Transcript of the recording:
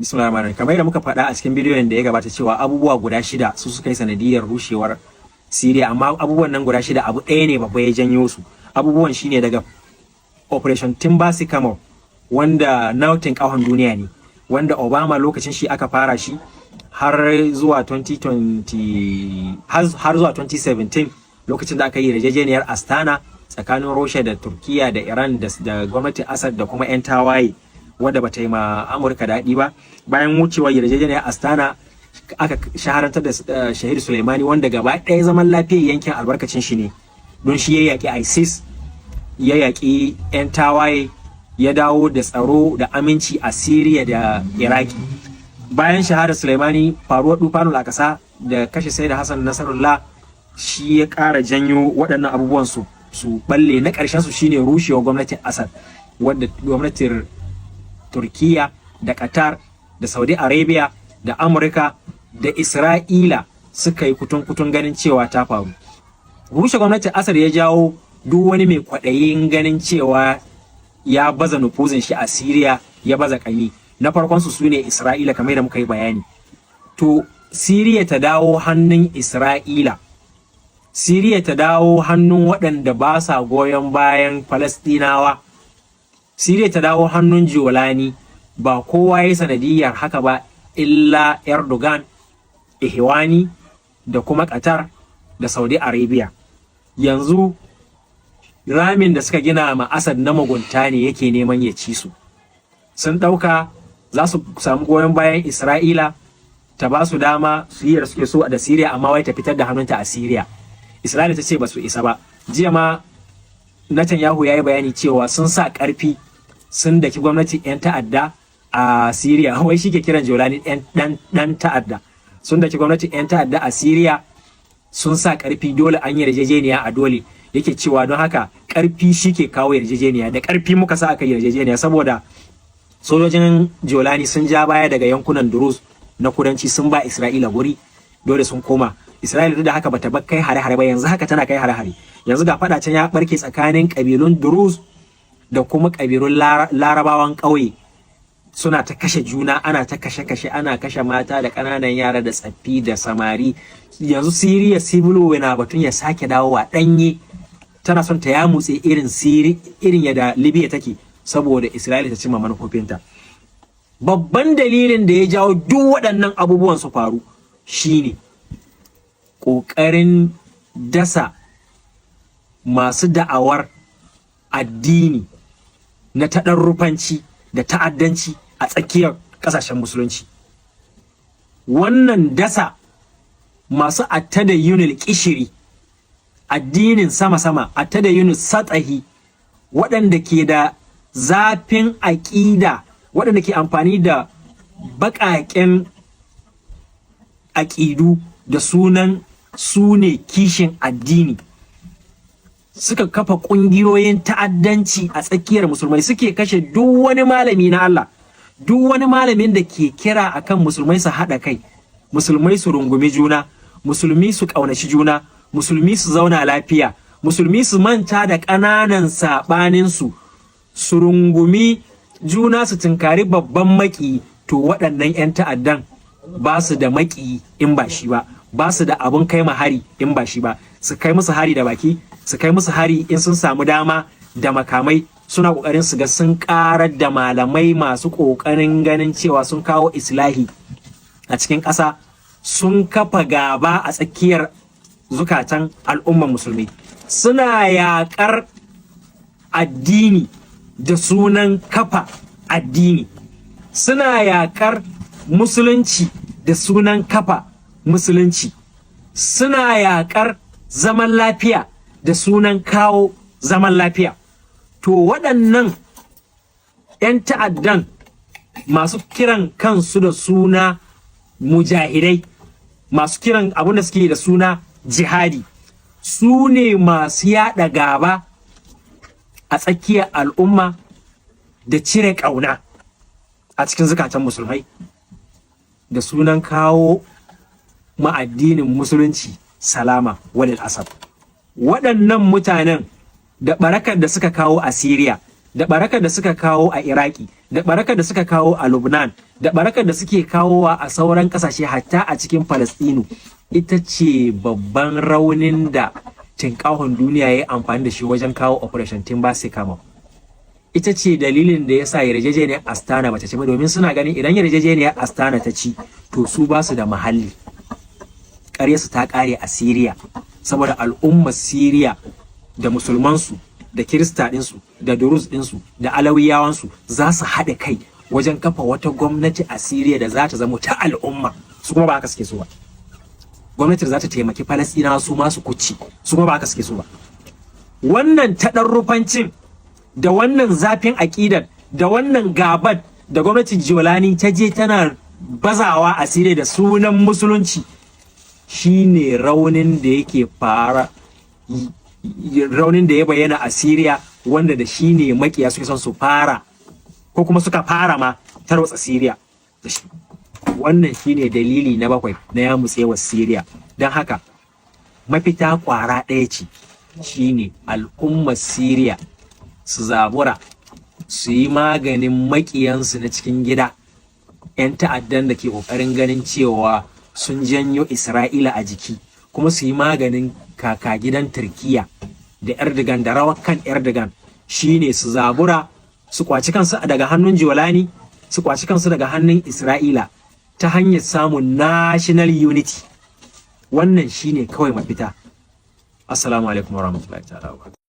Bismillahir Rahmanir Rahim. Kamar yadda muka faɗa a cikin bidiyon da ya gabata cewa abubuwa guda shida su suka yi sanadiyar rushewar Syria, amma abubuwan nan guda shida, abu ɗaya ne babba ya janyo su. Abubuwan shine daga Operation Timber Sycamore, wanda nautin ƙahon duniya ne, wanda Obama lokacin shi aka fara shi har zuwa 2020, har zuwa 2017, lokacin da aka yi yarjejeniyar Astana tsakanin Russia da Turkiya da Iran da gwamnatin Assad da kuma 'yan tawaye, wadda bata yi ma Amurka daɗi ba. Bayan wucewar yarjejeniyar Astana, aka shaharantar da Shahid Suleimani, wanda gaba ɗaya zaman lafiyar yankin albarkacin shi ne, don shi ya yaƙi ISIS, ya yaƙi 'yan tawaye, ya dawo da tsaro da aminci a Syria da Iraki. Bayan shahadar Suleimani, faruwar Tufanul Akasa da kashe Sayyid Hassan Nasarullah shi ya ƙara janyo waɗannan abubuwan su balle. Na ƙarshen su shine rushewar gwamnatin Assad, wadda gwamnatin Turkiya da Qatar da Saudi Arabia da Amurka da Isra'ila suka yi kutun-kutun ganin cewa ta faru. Rushe gwamnatin Assad ya jawo duk wani mai kwaɗayin ganin cewa ya baza nufuzin shi a Syria ya baza ƙami. Na farkon su sune Isra'ila, kamar da muka yi bayani. To, Syria ta dawo hannun Isra'ila, Syria ta dawo hannun waɗanda ba sa goyon bayan Falastinawa, Syria ta dawo hannun Jolani, ba kowa ya sanadiyar haka ba illa Erdogan, Ihwani da kuma Qatar da Saudi Arabia. Yanzu ramin da suka gina ma Assad na mugunta ne yake neman ya ci su. Sun ɗauka za su samu goyon bayan Isra'ila ta ba su dama su yi da suke so da Syria, amma wai ta fitar da hannunta a Syria. Isra'ila ta ce ba su isa ba. Jiya ma Netanyahu ya yi bayani cewa sun sa ƙarfi sun daki gwamnati 'yan ta'adda a Syria. Wai shi ke kiran Jolani dan ta'adda. Sun daki gwamnati 'yan ta'adda a Syria, sun sa ƙarfi, dole an yi yarjejeniya a dole. Yake cewa don haka ƙarfi shi ke kawo yarjejeniya, da ƙarfi muka sa aka yarjejeniya, saboda sojojin Jolani sun ja baya daga yankunan Druze na kudanci, sun ba Isra'ila guri, dole sun koma. Isra'ila duk da haka bata bar kai hare-hare ba, yanzu haka tana kai hare-hare. Yanzu ga fada can ya barke tsakanin kabilun Druze da kuma kabilun Larabawan ƙauye, suna ta kashe juna, ana ta kashe-kashe, ana kashe mata da ƙananan yara da tsaffi da samari. Yanzu Syria civil war na batun ya sake dawowa ɗanye, tana son ta yamutse irin irin yadda Libya take, saboda Isra'ila ta cimma manufofinta. Babban dalilin da ya jawo duk waɗannan abubuwan su faru shine ƙoƙarin dasa masu da'awar addini na taɗarrufanci da ta'addanci a tsakiyar ƙasashen musulunci. Wannan dasa masu attadayyunul ƙishiri, addinin sama-sama, attadayyunul satsahi, waɗanda ke da zafin aƙida, waɗanda ke amfani da baƙaƙen aƙidu da sunan su ne kishin addini, suka kafa ƙungiyoyin ta'addanci a tsakiyar musulmai, suke kashe duk wani malami na Allah, duk wani malamin da ke kira akan musulmai su haɗa kai, musulmai su rungumi juna, musulmi su ƙaunaci juna, musulmi su zauna lafiya, musulmi su manta da ƙananan saɓaninsu, su rungumi juna, su tunkari babban maƙiyi. To, waɗannan 'yan ta'addan ba su da maƙiyi in ba shi ba, ba su da abun kai ma hari in ba shi ba. Su kai musu hari da baki, su kai musu hari in sun samu dama da makamai. Suna ƙoƙarin su ga sun ƙarar da malamai masu ƙoƙarin ganin cewa sun kawo islahi a cikin ƙasa, sun kafa gaba a tsakiyar zukatan al'umman musulmi, suna yaƙar addini da sunan kafa addini, suna yaƙar musulunci da sunan kafa musulunci, suna yaƙar zaman lafiya da sunan kawo zaman lafiya. To, waɗannan 'yan ta'addan masu kiran kansu da suna mujahidai, masu kiran abin da suke da suna jihadi, su ne masu yaɗa gaba a tsakiyar al'umma da cire ƙauna a cikin zukatan musulmai da sunan kawo ma'addinin musulunci salama. Walil asaf, waɗannan mutanen da barakar da suka kawo a Syria, da barakar da suka kawo a Iraki, da barakar da suka kawo a Lubnan. Da barakar da suke kawowa a sauran kasashe, hatta a cikin Falastinu, ita ce babban raunin da tinkahon duniya ya yi amfani da shi wajen kawo Operation Timber Sycamore. Ita ce dalilin da ya sa yarjejeniyar Astana bata ci ba, domin suna ganin idan yarjejeniyar Astana ta ci, to su ba su da mahalli, su ta ƙare a Syria, saboda al'ummar Syria da musulmansu da Kirista ɗinsu da Durus ɗinsu da Alawiyawansu za su haɗa kai wajen kafa wata gwamnati a Syria da za ta zama ta al'umma. Su kuma ba haka suke so ba. Gwamnati da za ta taimaki Falasɗinawa su ma su kuci, su kuma ba haka suke so ba. Wannan taɗarrufancin da wannan zafin aƙidar da wannan gabar da gwamnatin Jolani ta je tana bazawa a Syria da sunan musulunci shine raunin da yake fara, raunin da ya bayyana a Syria, wanda da shi ne makiya suke son su fara, ko kuma suka fara ma tarwatsa Syria da shi. Wannan shine dalili na bakwai na yamutsewar Syria. Don haka mafita kwara ɗaya ce, shine al'ummar Syria su zabura su yi maganin makiyansu na cikin gida, 'yan ta'addan da ke ƙoƙarin ganin cewa sun janyo Isra'ila a jiki, kuma su yi maganin kaka gidan Turkiya da Erdogan da rawar kan Erdogan. Shine su zabura su kwaci kansu daga hannun Jolani, su kwaci kansu daga hannun Isra'ila ta hanyar samun national unity. Wannan shine kawai mafita. Assalamu alaikum warahmatullahi ta'ala.